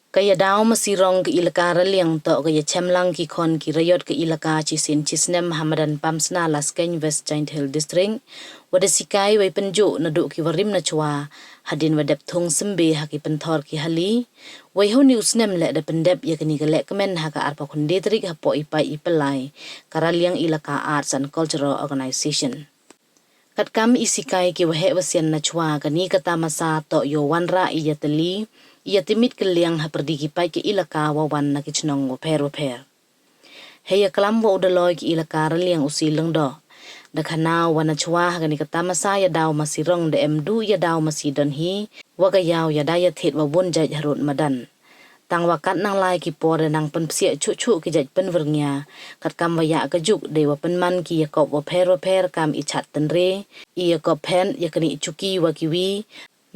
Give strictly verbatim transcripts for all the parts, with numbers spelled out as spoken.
Ka yadaw masi rong ka Elaka Raliang toh ka yachem lang ki khon ki raiot ka Elaka chisien chisnem ha madan Pamsna Laskeiñ, West Jaiñtia Hills District, wa da sikai wei pynjooh naduh ki warim nachwa hadien wa dep thung symbe ha ki pynthor ki hali. Wei honi u snem leh da pyndep ya kani ka lehkmen ha ka arphaw khyndai tarik hapoh i pait i pynlai ka Raliang Elaka Arts and Cultural Organization. Katkam i sikai ki waheh wasian nachwa, kani ka tamasa toh yow wanrah i yatylli, i yatymit kylliang hapyrdi ki pait ki Elaka wa wan na ki chnong wapher wapher. Hei yaklam wa u Daloi ki Elaka Raliang, u C. Lyngdoh, da khana u wa nachwa ha kani ka tamasa yadaw masi rong da em du yadaw masi don hi, wa ka yaw yada yathied wa bun jait harud madan. Tang wa kat nang lai ki por da nang pynpsiah chuh chuh ki jait pynwyrngia, katkam wa ya ka juk dei wa pynman ki yakop wapher wapher kam i chat tynre, i yakop phen, ya kani i chuki wa kiwi,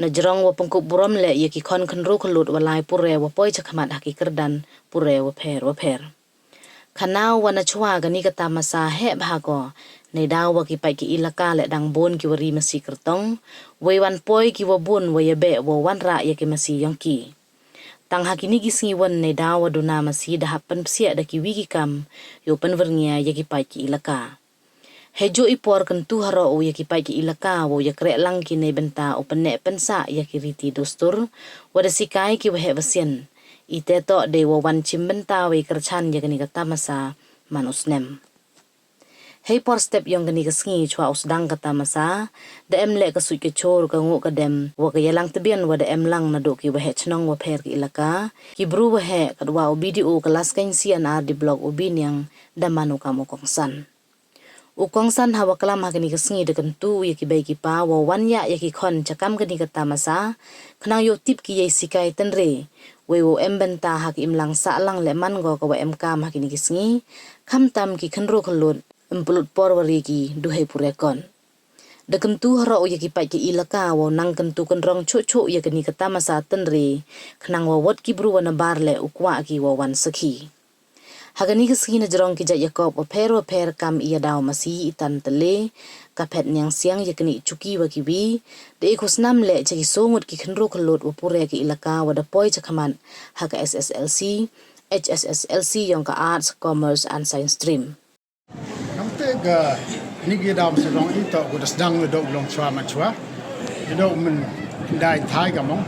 najrong wa pynkup burom leh ya ki khon khynru khyllut wa lai pure wa poi chakhmat ha ki kyrdan pure wapher wapher. Khana u wa nachwa kani ka tamasa heh bha ko, neidaw wa ki pait ki Elaka leh dang bun ki wari masi kyrtong, wei wan poi ki wa bun wa yabeh wa wanrah ya ki masi yong ki. Tang ha kini ki sngi wan neidaw wa duna masi da hap pynpsiah da kiwi ki kam yow pynwyrngia ya ki pait ki Elaka. Hei jooh i por kyntu haroh u ya ki pait ki Elaka wow yakreh lang ki neibynta u pynneh pynsah ya ki riti dustur, wa da sikai ki waheh wasian. I te toh dei wa wan chimbynta wei kyrchan ya kani ka tamasa man u snem. Hei por step yong kani ka sngi chwa u sdang ka tamasa, da em leh ka suit ka chor, ka nguh ka dem wa ka yalang tbian wa da em lang naduh ki waheh chnong wapher ki Elaka, ki bru waheh, katwa u B D O ka Laskeiñ C and R D Block, u Biniang, da man u kam u kongsan. U kongsan hawa klam ha kani ka sngi da kyntu u ya ki bei ki pa wow wan yah ya ki khon chakam kani ka tamasa, khnang yow tip ki yei sikai tynre, wei wow em bynta ha ki imlang sahlang leh man ko ka wa em kam ha kini ki sngi, khamtam ki khynru khyllut, ym pynlut por wari ki du hei pure kot. Da kyntu haroh u ya ki pait ki Elaka wow nang kyntu kynrong chuh chuh ya kani ka tamasa tynre, khnang wa wat ki bru wa nabar leh u kwah ki wow wan sakhi. Ha kani ka sngi najrong ki jait yakop wapher wapher kam i yadaw masi, i tan tylli, ka phet niang siang, ya kani i chuki wa kiwi, da i khusnam leh cha ki soo ngut ki khynru khyllut wa pure ki Elaka wa da poi chakhmat ha ka S S L C, H S S L C yong ka Arts, Commerce and Science Stream. Kamte kani ki yadaw masi rong i toh ko da sdang naduh u longchwa manchwa. Naduh u myndai thai ka mong.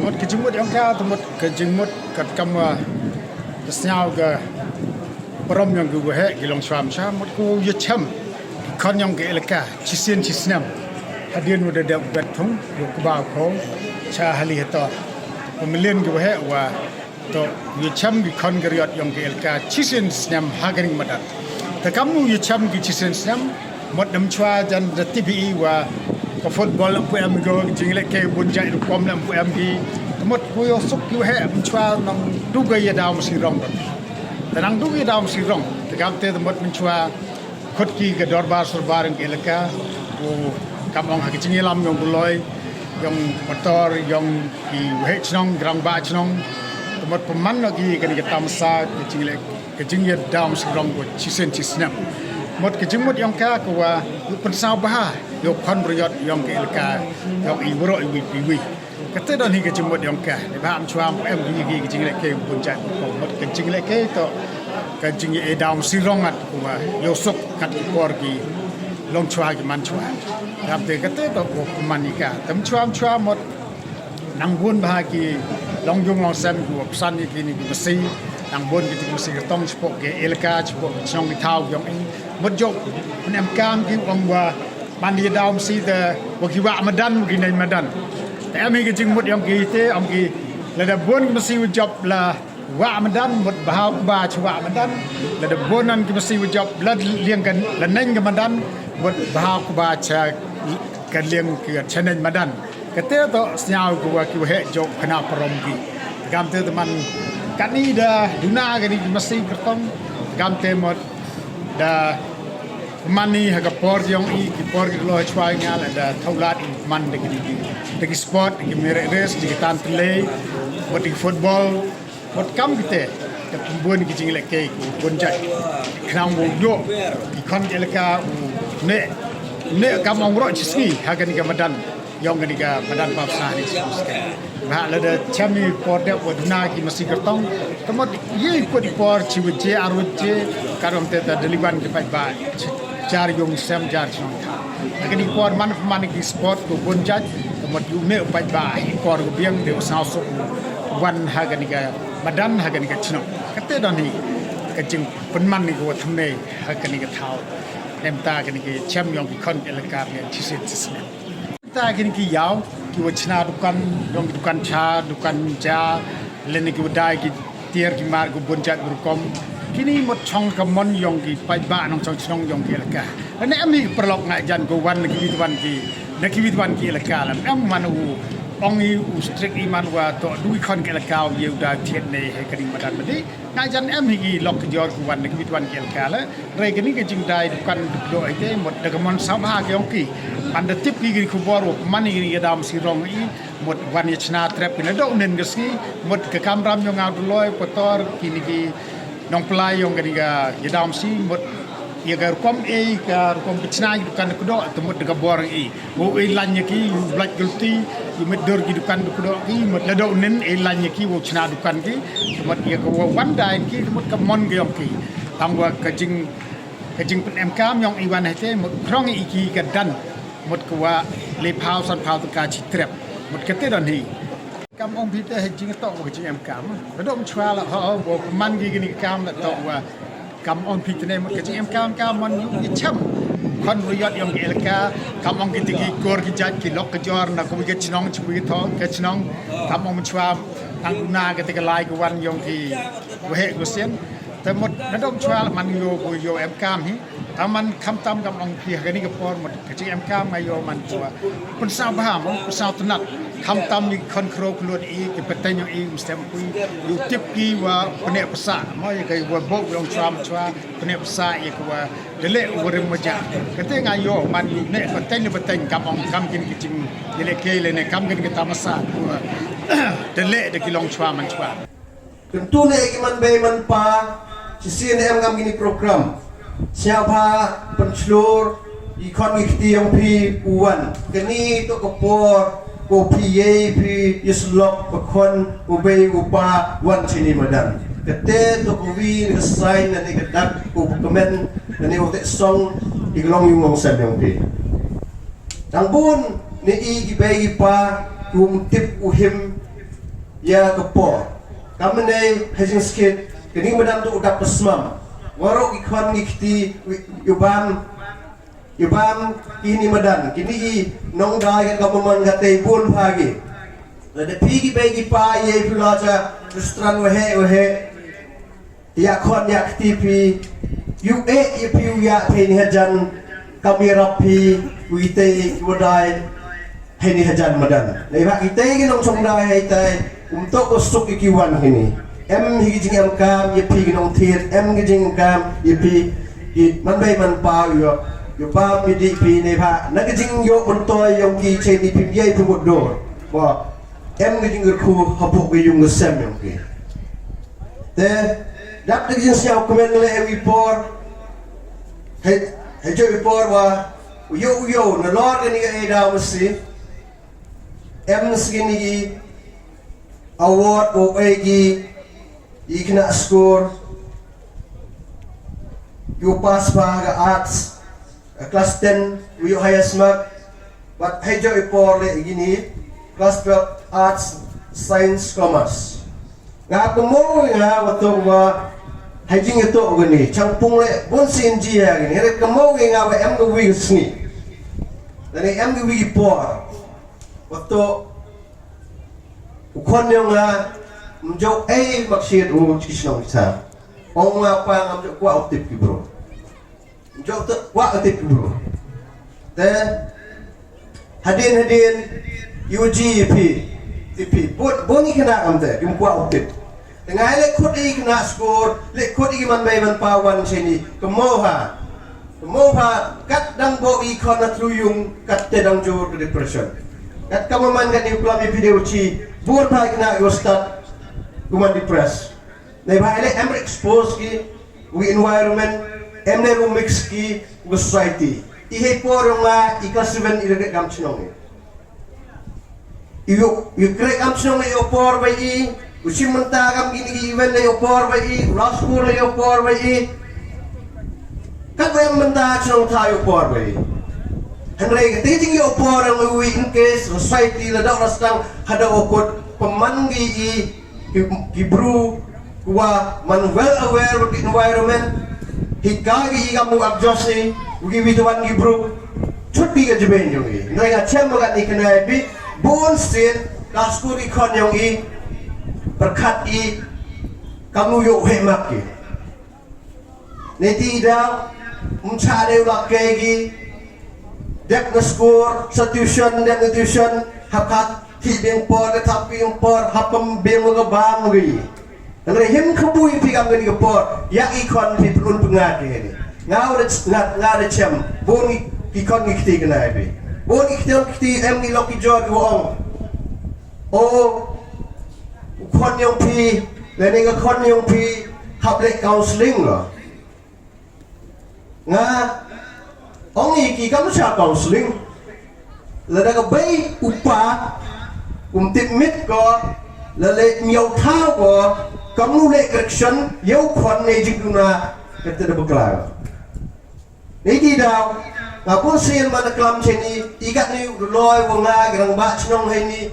Mut ka jingmut yong ka, te mut ka jingmut katkam wa da sñiaw ka parom yong ki waheh ki longchwa manchwa, mut ko yachem ki khon yong ka Elaka chisien chisnem. Hadien wa da dep bet thung, yow kba ko cha hali hator. Pynmlien ki waheh wa toh yachem ki khon ki riot yong ka Elaka chisien snem ha kani ka madan. Te kamnu yachem ki chisien snem, mut da mynchwa jan da tip i wa ka football ym pu em ko, ki jinglehke bun jait rukom ym pu em ki. Te mut ko yow suk ki waheh mynchwa nang du ka yadaw masi rong. Te nang du ka yadaw masi rong, te kamte te mut mynchwa khut ki ka dorbar sorbar yong ka Elaka, u kam ong ha ka jingyalam yong u Daloi, yong mator, yong ki waheh chnong, ki rangbah chnong, te mut pynman noh ki kani ka tamasa, ka jingleh, ka jingyadaw masi rong ko chisien chisnem. Mut ka jingmut yong ka ko wa yow pynsñiaw bha ya u khon riot yong ka Elaka, yong i waroh iwi iwi. Kate don hi ka jingmut yong ka. Neibhah mynchwa ym pu em ki ki jinglehke bun jait ko. Mut ka jinglehke toh ka jingyadaw masi rong ngat ko wa yow suk kat ki por ki longchwa ki manchwa. Kamte kate toh ko pynman i ka. Te mynchwa mynchwa mut nang bun bha ki longjung longsem ki wa pynsan ya kini ki masi. Nang bun ki masi kyrtong chapoh ka Elaka, chapoh ki chnong ki thaw yong i. Mut jooh pynemkam ki ong wa man yadaw masi te wa ki wah madan, wa ki neng madan. Te em hi ka jingmut yong ki te, ong ki, lada bun ki masi wa jop la wah madan, mut bha u kba cha wah madan. Lada bun ki masi wa jop la liang ka, la neng ka madan, mut bha u kba cha ka liang ka cha neng madan. Kate toh sñiaw ko wa ki waheh jooh khana parom ki. Kamte te man kani da duna kani ki masi kyrtong. Kamte mut da man i ha ka por yong i, ki por ki loi chwa nga la da thawlad i man da ki, da ki sport, da ki merit race, da ki tan tylli, mut da ki football, mut kam kite, da pynbun ki jinglehke ko bun jait. Khnang wow yoh ki khon ki Elaka u neh, neh kam ong roh chi sngi ha kani ka madan. Yong kani ka madan Papsa ni sku sken. Ba la da chem i por de wa duna ki masi kartong. Kamot ye i por i por chi waje ar waje. Karom te ta deliwan ki paidbah. Jar yong sem jar chong tha. Kani por man man ki sport ko bon jaj. Kamot yu me paidbah i por ko biang de sa so wan ha kani ka madan ha kani ka chnong. Kate don hi ka jingpynman ni ko thamne ha kani ka thaw. Nemta kani ka chem yong ki khon elaka ni chi se chi snem. Ta kini ki yaw, ki wa chna dukan, yong ki dukan cha, dukan ja, lane ki wa dai ki tiar ki mar ki bun jait bun rukom. Kini mut chong ka mon yong ki paidbah nongchong chnong yong ki elaka. Lane em hi paralok ngai jan ko wan na ki wit wan ki, na ki wit wan ki elaka lam. Em man u, ong i u strict i man wa to du i khon ki elaka u ye u dai thiet ne he kani madan madi. Ngai jan em hi ki lok ki jor ki wan ki wit wan ki elaka le. Re kani ka jingdai dukan dukdok ite mut da ka mon sawbha ki yong ki. Pan da tip ki ki khubor wa man hi kini ka dam si rong i mut wan ya chna trep ki na dok nen ka sngi mut ka kamram yong nga duloi pator kini ki nongpyllai yong kani ka ya dam si mut ya ka rukom e ka rukom ki chna ki dukan dukdok te mut da ka bor i. Wow e lain ya ki, wow blait gulti, i mut dur ki dukan dukdok ki, mut la dok nen e lain ya ki, wow chna dukan ki, mut ya ka wow wan dai ki, mut ka mon ki yong ki. Tang wa ka jing, ka jingpynemkam yong i wan hete, mut krong i ki ka dan, mut ka wa le phaw san phaw ta ka chi trep, mut kate don hi. Kam ong phi te he jingtok wa ka jingemkam. Ka dom chwa la ho, wow man ki kini kam la tok wa. Kam ong phi te ne mut ka jingemkam kam man yu ki chem. Khon ru yot yong ki elaka, kam ong ki te ki kor ki jait ki lok ki jor na ko wi ka chnong, chi wi ka tho, ka chnong. Kam ong chwa, tang na ka te ka lai ka wan yong ki, wa he ko sien. Te mut na dom chwa la man yo ko yo em kam hi. Taman khamtam kam ong phi ha kani ka por mut ka jingemkam nga yo man chwa. Pynsaw bha mo, pynsaw tnat. Khamtam ni khon khro khlut i, ki pateng i, mstem kui. Yu tip ki wa pne psa. Mo ya ka wa bo long chwa chwa, pne psa ya ka wa dele wa rim maja. Kate nga yo man yu ne pateng ni pateng kam ong kam kini ki jing. Dele ke le ne kam kini ki tamasa. Dele de ki long chwa man chwa. Kyntu ne ki man bei man pa, chi sien em ngam kini program. Sñiawbha pynchlur, i khon i kti yong phi u wan. Kani to ka por, ko phi ye phi, i slok, ka khon, u bei u pa, wan chini madan. Kate to ko wi, ni ka sign, ni ka dak, ko kmen, ni u te song, i long yung long sem yong phi. Tang bun, ni i ki bei i pa, kum tip u him, ya ka por. Kamne hajing skit, kini madan tu u dap pesmam. Warok i khon ngi kti, u bam, u bam, kini madan, kini i nong dai ka ka maman ka te bun pha gi. Lada phi ki bei ki pa, ye phi la cha, restaurant wahe, wahe. Ya khon ya kti phi, yu e, ya phi u ya te ni hajan, kam ya rap phi, u i te, u dai. Hei ni hajan madan. Nei bha ki tei ki nong chong dai hei tei. Um to ko suk i ki wan hini. Em hi ki jingem kam, ya phi ki nong thiet, em ki jingem kam, ya phi ki man bei man pa yo. Yo pa mi di phi nei bha. Na ki jing yo un toi yong ki che ni phi ye phi mut dor. Wa. Em ki jing khu ha bok ki yung sem yong ki. Te, dap ki jing siaw kmen le e wi por. Hei, hei jo wi por wa. Uyo, uyo, na lor kani ka e daw masi. Em skini ki award o e ki i kna score. Yu pass pa ka arts, ka class ten, uyo highest mark. But hei jo i por le i gini, class twelve arts, science, commerce. Nga kamo nga wa to wa hei jing to gani, chang pung le, bon sin ji ya gani, hei kamo nga wa em ga wi sngi. Dani em ga wi por. Wa to, u khon yong nga, mjo ei mak shit u chi shnong sa. Ong nga pa nga mjo kwa u tip ki bro. Jok tu, wa ka tip bro. Te, hadin, hadin, U G P, T P. Bun, bun i kena am te, kim kwa u tip. Te ngai le khut i kena score, le khut i man bai man pa wan cheni. Kamo ha. Kamo ha, kat dang bo i khon na tlu yung, kat te dang jor ka depression. Kat kamo man kat ni klam i video chi, bun pa i kena yo start, kuman depress. Nei bha ele em expose ki, wi environment, em ne ru mix ki, wi society. I hei por yong nga, i class seven, i lagak kam chnong i. Yu, yu krek am chnong le yoh por bai i, u chim mynta kam kini ki event le yoh por bai i, u la skur le yoh por bai i. Kat bai am mynta chnong tha yoh por bai i. Hynrei ka te jing yoh por ang wi in case society la dok la stang hada okot pynman ki i ki, ki bru wa man well aware with the environment. Hi ka ki i kam u adjust i, u ki wi tuan ki bru. Chut ki ka jibin jong i. Nai ka chem ka ni kena i bi, bun sien, ka skur i khon jong i, pyrkhat i, kam u yoh he mak i. Neti da, um cha de u la ke ki, dep na skur, sa tuition, dep na tuition, hap kat, thi bing por, de thap bing por, hap pam bing ka bam wi. Hynrei him khabu i phi kam kani ka por, ya i khon phi pynun pyngat ki hini. Nga u da ch-, nga, nga da chem, bun i, ki khon ki kti kena i phi. Bun i kti, kti em ki lok ki jor ki wa ong. O, u khon yong phi, le ni ka khon yong phi, hap le counseling lo. Nga, ong i ki kam cha counseling. Lada ka bei u pa, um tip mit ko, la le miau thaw ko, kam u le correction, yau khon ne jingduna, kata da bakla. Nei ti daw, nga bun sien man klam cheni, i kat ni u loi wa nga, ki rangbah chnong heini,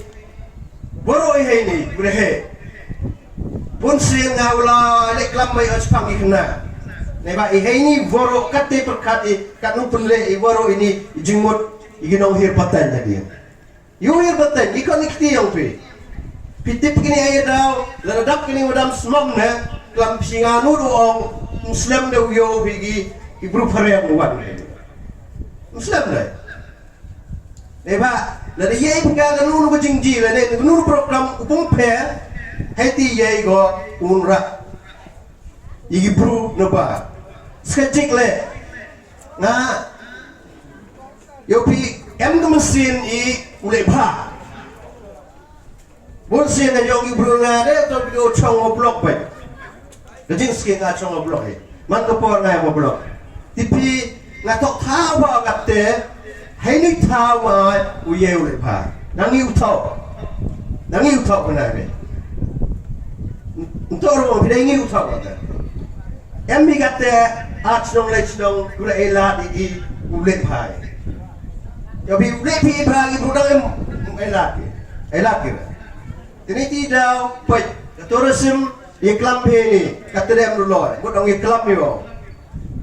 Waroh i heini, u le he. Bun sien nga u la le klam mai o chpang i kena. Nei ba i heini waroh kat te pyrkhat i, kat nu pynle i waroh ini, i jingmut, i ki nonghir pateng na dia. Yu hir pateng, i kon i kti yong phi. Phi tip kini ai daw, la dap kini wa dam smam ne, klam phi nga nu du ong, Muslim de u yo phi ki, i bru phare ang wan. Muslim de. Nei ba, lada ye phi ka ka nu nu ka jingjia, lada nu nu program u pung pher, hei ti ye ko un ra. I ki bru na ba. Ska jik le. Nga, yo phi em ka mynsiem i u le bha. Bun sien na yong i bru nga de, to phi o chong o block bai. Ka jingskhem nga chong o block hi. Man ka por nga em o block. Ti phi nga tok thaw ba kat te, heini thaw ma u ye u le bha. Nang i u thaw. Nang i u thaw ka na me. Nto ro phi dei ngi u thaw ka te. Em hi kat te, at chnong le chnong, u le e la di i, u le bha. Yo phi u le phi bha i bru dang em, e la di. E la di. Tini ti daw, pait, ka tourism, ye klam phi ni, ka terem lu loi, mut ong ye klam ni wa.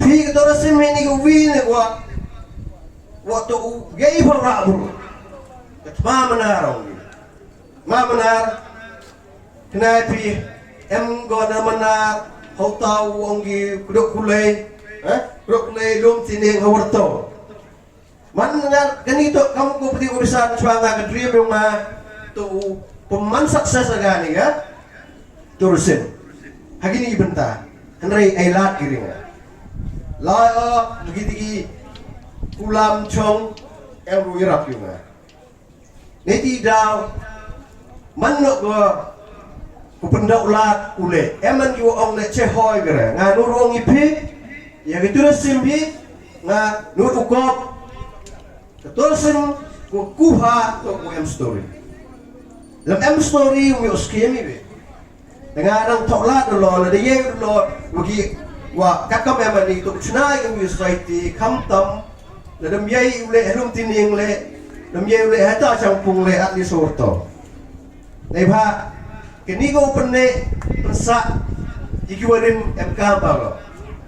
Phi ka tourism ni ka wi ni wa, wa to u, ye i pha ra bru. Ka tma mana rong ni. Ma mana, kena phi, em go na mana, hau tau ong ki, kuduk kulai, eh? Kuduk kulai lum tining hawar tau. Man nga kani to kam ko pati urusan chwa nga ka dream yong nga to pynman success aga ni ya. Tourism. Hagi ni bynta. Hynrei ai lad ki ring nga. Lai o, hagi tiki kulam chong em ru irap yong nga. Nei ti daw, man no ko, ko pyndaulat u le, em man ki wa ong le che hoi kare, nga nu ru ong i phi, ya ki tourism phi, nga nu ru kop, ka tourism, ko kuha, to ko em story. Lam em story, umi o scheme i be. Te nga dang thok lad lo, lada ye lo, wa ki, wa, kat kam em ani, to chna i umi society, kham tam, lada ym ye u le, helum tining le, lada ym ye u le, hata chang pung le, at least or to. Nei ba, kini ko pynne, pynsa, i ki warim, em ka ba lo.